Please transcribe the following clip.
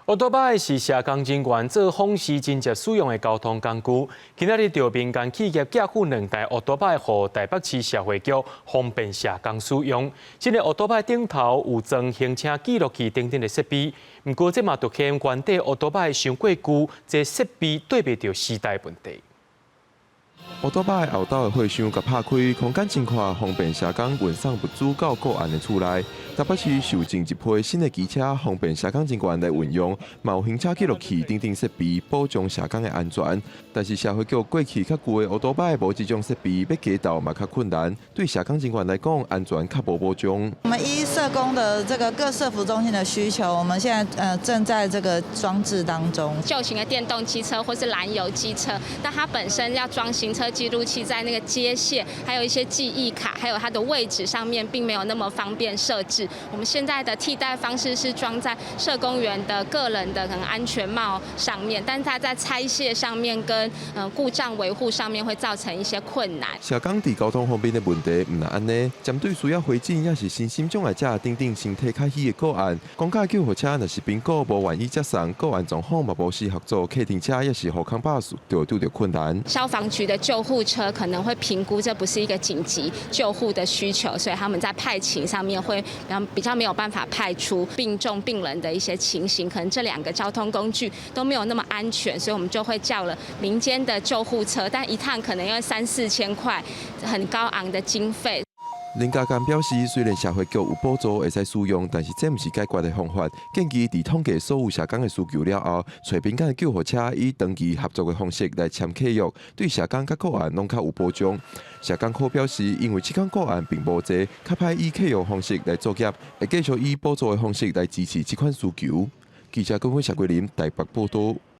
歐多擺是社工人員做訪視真濟使用的交通工具。今仔日著民間企業寄付兩台歐多擺予台北市社會局，方便社工使用。這个歐多擺頂頭有裝行車記錄器等等的設備，毋過這嘛凸顯原底歐多擺傷過舊，這設備對袂著時代問題。歐多擺後斗的貨箱共拍開，空間真闊，方便社工運送物資到個案的厝內。台北市受贈一批新的機車，方便社工人員來運用，嘛有行車記錄器等等設備，保障社工的安全。但是社會局過去較舊的歐多擺無這種設備，欲加鬥嘛較困難。對社工人員來講，安全較無保障。我們依社工的這個各社福中心的需求，我們現在正在這個裝置當中。舊型的電動機車或是燃油機車，那它本身要裝行車記錄器，在那個接線，還有一些記憶卡，還有它的位置上面，並沒有那麼方便設置。我們現在的替代方式是裝在社工員的個人的可能安全帽上面，但它在拆卸上面跟故障維護上面會造成一些困難。社工佇交通方面的問題，毋但按呢，針對需要回診，抑是身心障礙者等等身體較虛的個案，公家救護車若是評估無願意接送，個案狀況嘛無適合做客廳車，抑是戶康巴士，就會拄著困難。消防局的救護車可能會評估這不是一個緊急救護的需求，所以他們在派勤上面會比較沒有辦法派出病重病人的一些情形，可能這兩個交通工具都沒有那麼安全，所以我們就會叫了民間的救護車，但一趟可能要三四千塊，很高昂的經費。林家干表示，雖然社會局有補助會使使用，但是這毋是解決的方法。建議佇統計所有社工的需求了後，揣民間的救護車以長期合作的方式來簽契約，對社工佮個案攏較有保障。社工科表示，因為這款個案並無濟，較歹以契約方式來作業，會繼續以補助的方式來支持這款需求。記者郭芬謝桂林台北報道。